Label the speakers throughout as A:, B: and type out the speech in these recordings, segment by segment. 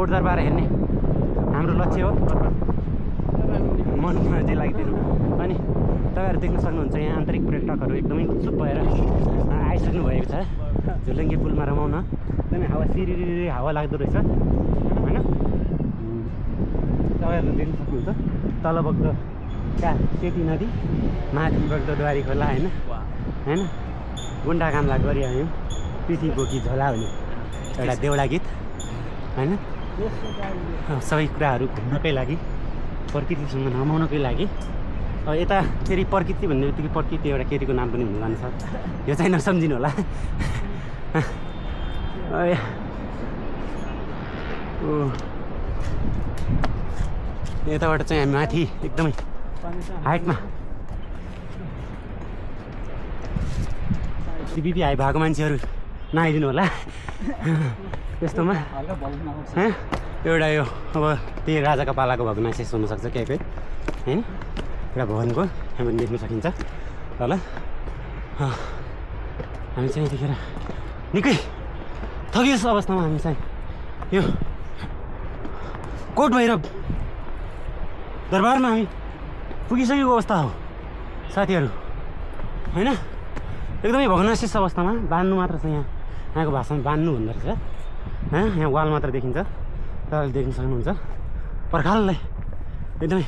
A: कोटदरबार हेर्ने हाम्रो लक्ष्य हो। मनमा चाहिँ लागिदिनु। अनि तपाईँहरू देख्न सक्नुहुन्छ यहाँ आन्तरिक पर्यटकहरू एकदमै उत्सुक भएर आइसक्नु भएको छ झुलुङ्गे पुलमा रमाउन। एकदमै हावा सिरिरी हावा लाग्दो रहेछ होइन। तपाईँहरूले देख्न सक्नुहुन्छ तल बग्दो सेती नदी, माथि बग्दो द्वारी खोला होइन होइन। गुन्डा कामला गरिआयौँ पृथ्वी बोकी झोला हुने एउटा देउडा गीत होइन। सबै कुराहरू घुम्नकै लागि, प्रकृतिसँग रमाउनकै लागि। अब यता फेरि प्रकृति भन्ने बित्तिकै प्रकृति एउटा केटीको नाम पनि हुन जान्छ, यो चाहिँ नसम्झिनु होला। यताबाट चाहिँ हामी माथि एकदमै हाइटमा बिपी हाई भएको मान्छेहरू नआइदिनु होला यस्तोमा। एउटा यो अब त्यही राजाको पालाको भग्नावशेष हुनसक्छ के होइन, एउटा भवनको यहाँ पनि देख्न सकिन्छ तल। हामी चाहिँ यतिखेर निकै थगिएस अवस्थामा हामी चाहिँ यो कोट भैरव दरबारमा हामी पुगिसकेको अवस्था हो साथीहरू होइन। एकदमै भग्नावशेष अवस्थामा बाँध्नु मात्र छ यहाँ, यहाँको भाषामा बाँध्नु भन्दो रहेछ होइन। यहाँ वाल मात्र देखिन्छ, तपाईँले देख्न सक्नुहुन्छ। पर्खाललाई एकदमै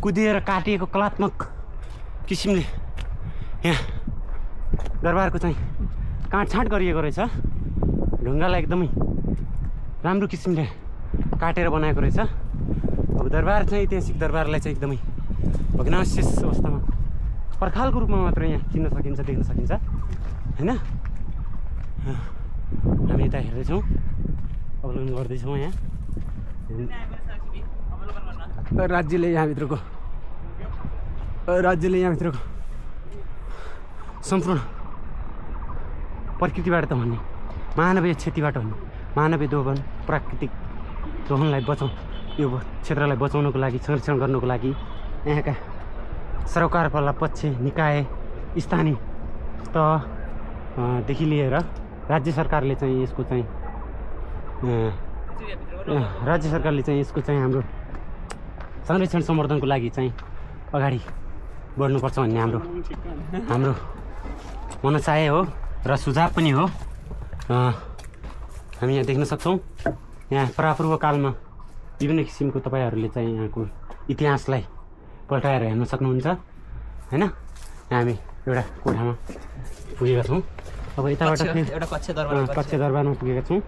A: कुदिएर काटिएको कलात्मक किसिमले यहाँ दरबारको चाहिँ काटछाँट गरिएको रहेछ। ढुङ्गालाई एकदमै राम्रो किसिमले काटेर बनाएको रहेछ। अब दरबार चाहिँ ऐतिहासिक दरबारलाई चाहिँ एकदमै भग्नावशेष अवस्थामा पर्खालको रूपमा मात्र यहाँ चिन्न सकिन्छ, देख्न सकिन्छ होइन। हामी यता हेर्दैछौँ, अवलोकन गर्दैछौँ। यहाँ राज्यले यहाँभित्रको सम्पूर्ण प्रकृतिबाट त भन्ने मानवीय क्षतिबाट भन्ने मानवीय दोहन प्राकृतिक दोहनलाई यो क्षेत्रलाई बचाउनको लागि, संरक्षण गर्नुको लागि यहाँका सरकारवाला पक्ष, निकाय, स्थानीय तहदेखि लिएर राज्य सरकारले चाहिँ यसको चाहिँ हाम्रो संरक्षण सम्वर्धनको लागि चाहिँ अगाडि बढ्नुपर्छ भन्ने हाम्रो मनसाय हो र सुझाव पनि हो। हामी यहाँ देख्न सक्छौँ यहाँ परापूर्व कालमा विभिन्न किसिमको तपाईँहरूले चाहिँ यहाँको इतिहासलाई पल्टाएर हेर्न सक्नुहुन्छ होइन। हामी एउटा कोठामा पुगेका छौँ। अब यताबाट कक्ष दरबारमा पुगेका छौँ।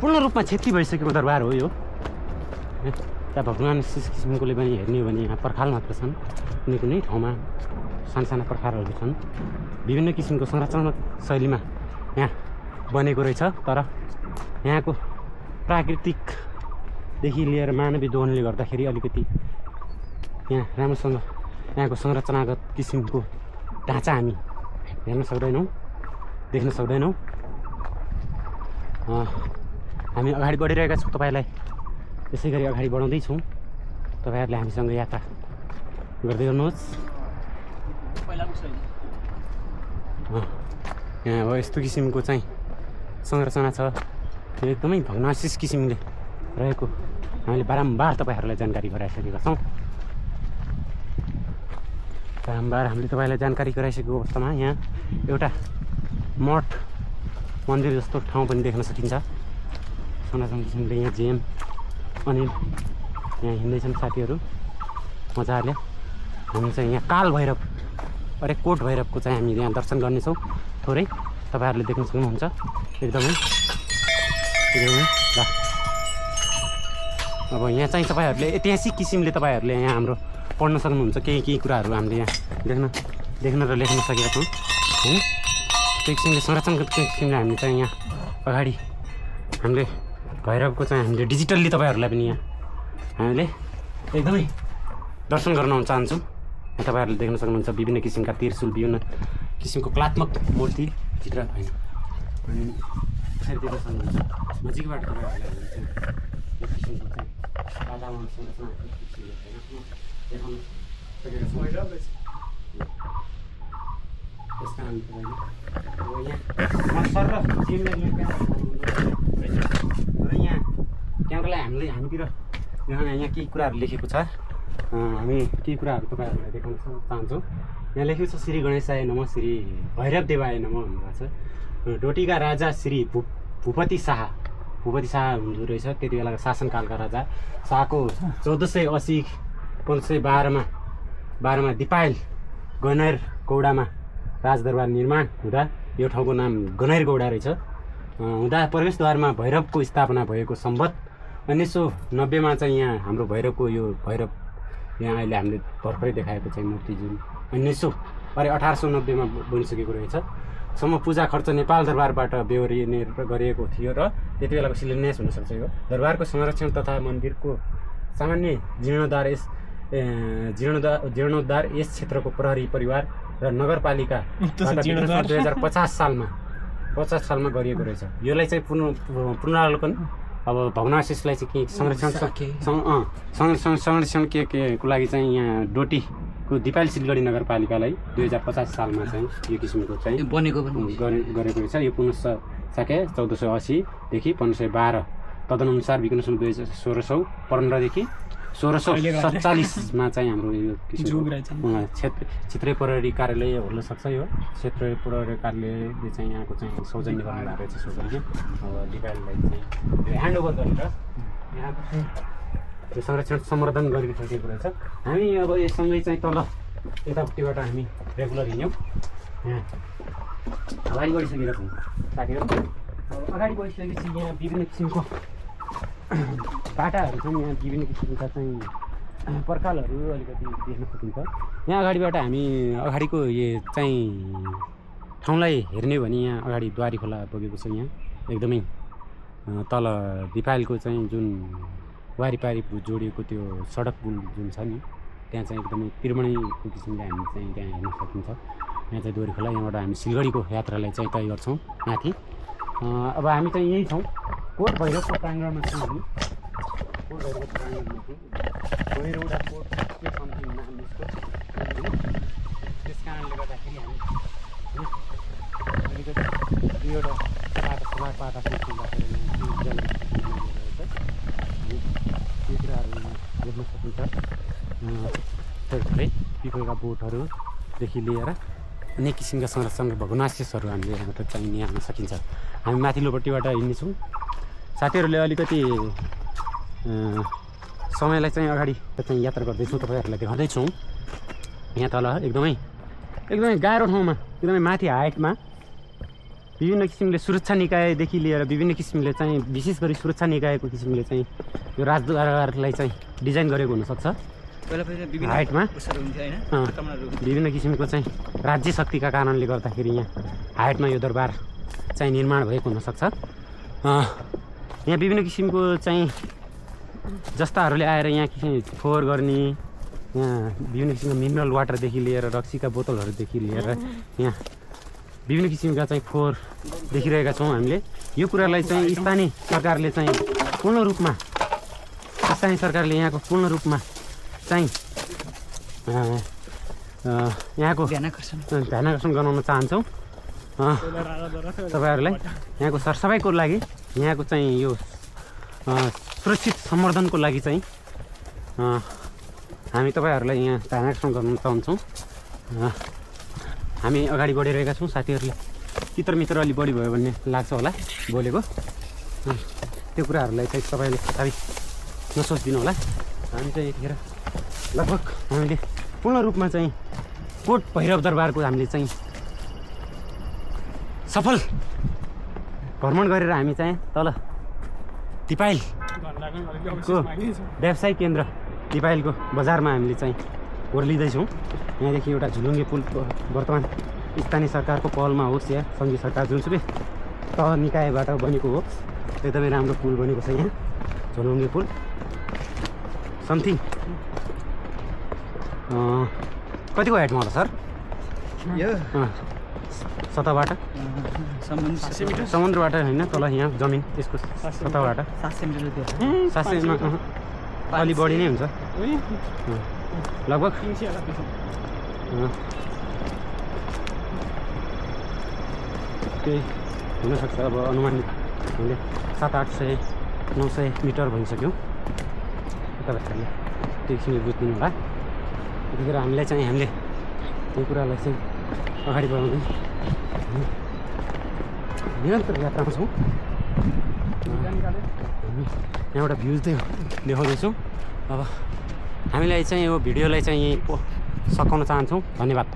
A: पूर्ण रूपमा क्षति भइसकेको दरबार हो यो। त्यहाँ भगवान् किसिमकोले पनि हेर्ने हो भने यहाँ पर्खाल मात्र छन्, कुनै कुनै ठाउँमा साना पर्खालहरू छन्। विभिन्न किसिमको संरचनात्मक शैलीमा यहाँ बनेको रहेछ, तर यहाँको प्राकृतिकदेखि लिएर मानवीय दोहनले गर्दाखेरि अलिकति यहाँ राम्रोसँग यहाँको संरचनागत किसिमको ढाँचा हामी हेर्न सक्दैनौँ, देख्न सक्दैनौँ। हामी अगाडि बढिरहेका छौँ, तपाईँलाई यसै गरी अगाडि बढाउँदैछौँ। तपाईँहरूले हामीसँग यात्रा गर्दै गर्नुहोस्। यहाँ अब यस्तो किसिमको चाहिँ संरचना छ, यो एकदमै भग्नावशेष किसिमले रहेको हामीले बारम्बार तपाईँहरूलाई जानकारी गराइसकेका छौँ। बारम्बार हामीले तपाईँलाई जानकारी गराइसकेको अवस्थामा यहाँ एउटा मठ मन्दिर जस्तो ठाउँ पनि देख्न सकिन्छ। सनातन किसिमले यहाँ जेएम अनि यहाँ हिँड्दैछन् साथीहरू मजाले। हामी चाहिँ यहाँ काल भैरव कोट भैरवको चाहिँ हामी यहाँ दर्शन गर्नेछौँ। थोरै तपाईँहरूले देख्न सक्नुहुन्छ एकदमै ल। अब यहाँ चाहिँ तपाईँहरूले ऐतिहासिक किसिमले तपाईँहरूले यहाँ हाम्रो पढ्न सक्नुहुन्छ केही कुराहरू हामीले यहाँ देख्न र लेख्न सकेका छौँ होइन। त्यो किसिमले संरक्षणको किसिमले हामीले चाहिँ यहाँ अगाडि हामीले भैरवको चाहिँ हामीले डिजिटल्ली तपाईँहरूलाई पनि यहाँ हामीले एकदमै दर्शन गर्न चाहन्छौँ। तपाईँहरूले देख्न सक्नुहुन्छ विभिन्न किसिमका त्रिशूल, विभिन्न किसिमको कलात्मक मूर्ति चित्र होइन। अनि त्यसरी देख्न सक्नुहुन्छ नजिकबाट तपाईँहरूलाई यो किसिमको चाहिँ वातावरण संरचना देखाउन सकेका छौँ। त्यस कारण तपाईँले अब यहाँ सर र तपाईँहरूलाई हामीतिर यहाँ केही कुराहरू लेखेको छ। हामी केही कुराहरू तपाईँहरूलाई देखाउन चाहन्छौँ। यहाँ लेखेको छ श्री गणेशाय नमः, श्री भैरव देवाय नमः भन्नुभएको छ। डोटीका राजा श्री भूपति शाह हुनुहुँदो रहेछ त्यति बेलाको शासनकालका राजा। शाहको 1480 1512मा दिपायल गणेर गौडामा राजदरबार निर्माण हुँदा यो ठाउँको नाम गणेर गौडा रहेछ। हुँदा प्रवेशद्वारमा भैरवको स्थापना भएको सम्बत 1990मा चाहिँ यहाँ हाम्रो भैरवको यो भैरव यहाँ अहिले हामीले भर्खरै देखाएको चाहिँ मूर्ति जुन 1890मा बनिसकेको रहेछ। सम्म पूजा खर्च नेपाल दरबारबाट बेहोरिने गरिएको थियो र त्यति बेलाको शिलान्यास हुनसक्छ। यो दरबारको संरक्षण तथा मन्दिरको सामान्य जीर्णोद्धार यस क्षेत्रको प्रहरी परिवार र नगरपालिका 2050 सालमा गरिएको रहेछ। यसलाई चाहिँ पुनरावलोकन अब भग्नावशेषलाई चाहिँ के संरक्षण को लागि चाहिँ यहाँ डोटीको दिपायल सिलगढी नगरपालिकालाई 2050 सालमा चाहिँ यो किसिमको चाहिँ
B: बनेको
A: गरेको रहेछ। यो पुनः शाक्य 1480 देखि 1512 तदनुसार विक्रम 1615 देखि 1647मा चाहिँ हाम्रो यो क्षेत्रीय प्रहरी कार्यालय हुन सक्छ। यो क्षेत्रीय प्रहरी कार्यालयले चाहिँ यहाँको चाहिँ सौजन्य गर्नु भएको रहेछ। सौजन्य अब दिपायललाई चाहिँ ह्यान्डओभर गरेर यहाँको चाहिँ त्यो संरक्षण सम्वर्धन गरिसकेको रहेछ। हामी अब यससँगै चाहिँ तल यतापट्टिबाट हामी रेगुलर हिँड्यौँ। यहाँ अगाडि बढिसकेका छौँ साथीहरू। अब अगाडि बढिसकेपछि यहाँ विभिन्न किसिमको बाटाहरू छन्। यहाँ विभिन्न किसिमका चाहिँ पर्खालहरू अलिकति देख्न सकिन्छ। यहाँ अगाडिबाट हामी अगाडिको यो चाहिँ ठाउँलाई हेर्ने भने यहाँ अगाडि द्वारी खोला बगेको छ। यहाँ एकदमै तल दिपायलको चाहिँ जुन वारिपारि जोडिएको त्यो सडक पुल जुन छ नि त्यहाँ चाहिँ एकदमै त्रिवेणीको किसिमले हामी चाहिँ त्यहाँ हेर्न सकिन्छ। यहाँ चाहिँ द्वारी खोला। यहाँबाट हामी सिलगढीको यात्रालाई चाहिँ तय गर्छौँ माथि। अब हामी चाहिँ यहीँ छौँ, कोट भैरवको प्राङ्गणमा छौँ हामी। कोट भैरवको प्राङ्गणमा छौँ। गैरौडा कोट के समथिङ नाम यसको। त्यस कारणले गर्दाखेरि हामी अलिकति दुईवटा पाटा त्यो कुराहरू देख्न सकिन्छ। थोरै पिपलका बोटहरूदेखि लिएर अनेक किसिमका संरक्षण भग्नावशेषहरू हामीले यहाँबाट चाहिँ हेर्न सकिन्छ। हामी माथिल्लोपट्टिबाट हिँड्नेछौँ। साथीहरूले अलिकति समयलाई चाहिँ अगाडि चाहिँ यात्रा गर्दैछौँ, तपाईँहरूलाई देखाउँदैछौँ। यहाँ तल एकदमै गाह्रो ठाउँमा एकदमै माथि हाइटमा विभिन्न किसिमले सुरक्षा निकायदेखि लिएर विभिन्न किसिमले चाहिँ विशेष गरी सुरक्षा निकायको किसिमले चाहिँ यो राजदरबारलाई चाहिँ डिजाइन गरेको हुनसक्छ। हाइटमा विभिन्न किसिमको चाहिँ राज्य शक्तिका कारणले गर्दाखेरि यहाँ हाइटमा यो दरबार चाहिँ निर्माण भएको हुनसक्छ। यहाँ विभिन्न किसिमको चाहिँ जस्ताहरूले आएर यहाँ फोहोर गर्ने, यहाँ विभिन्न किसिमको मिनरल वाटरदेखि लिएर रक्सीका बोतलहरूदेखि लिएर यहाँ विभिन्न किसिमका चाहिँ फोहोर देखिरहेका छौँ हामीले। यो कुरालाई चाहिँ स्थानीय सरकारले चाहिँ पूर्ण रूपमा यहाँको पूर्ण रूपमा चाहिँ यहाँको ध्यान आकर्षण गराउन चाहन्छौँ तपाईँहरूलाई। यहाँको सरसफाइको लागि, यहाँको चाहिँ यो सुरक्षित सम्वर्धनको लागि चाहिँ हामी तपाईँहरूलाई यहाँ ध्यान आकर्षण गर्न चाहन्छौँ। हामी अगाडि बढिरहेका छौँ। साथीहरूले चित्रमित्र अलि बढी भयो भन्ने लाग्छ होला बोलेको। त्यो कुराहरूलाई चाहिँ तपाईँले खाली नसोचिदिनु होला। हामी चाहिँ यतिखेर लगभग हामीले पूर्ण रूपमा चाहिँ कोट भैरव दरबारको हामीले चाहिँ सफल भ्रमण गरेर हामी चाहिँ तल दिपायलको व्यावसायिक केन्द्र दिपायलको बजारमा हामीले चाहिँ ओर्लिँदैछौँ। यहाँदेखि एउटा झुलुङ्गे पुल वर्तमान स्थानीय सरकारको पहलमा होस् या सङ्घीय सरकार जुनसुकै तह निकायबाट बनेको होस्, एकदमै राम्रो पुल बनेको छ यहाँ झुलुङ्गे पुल। समथिङ कतिको हाइटमा होला सर यो सतहबाट? समुद्रबाट होइन, तल यहाँ जमिन यसको सतहबाट 700 अलि बढी नै हुन्छ लगभग। त्यही हुनसक्छ अब अनुमानित हामीले 700-800 900 मिटर भइसक्यो तपाईँहरूले त्यो एकछिन बुझिदिनु होला त्यतिखेर हामीले त्यो कुरालाई चाहिँ अगाडि बढाउँदै निरन्तर यात्रामा छौँ हामी यहाँबाट भ्युज देखाउँदैछौँ अब हामीलाई चाहिँ यो भिडियोलाई चाहिँ यहीँ सकाउन चाहन्छौँ धन्यवाद।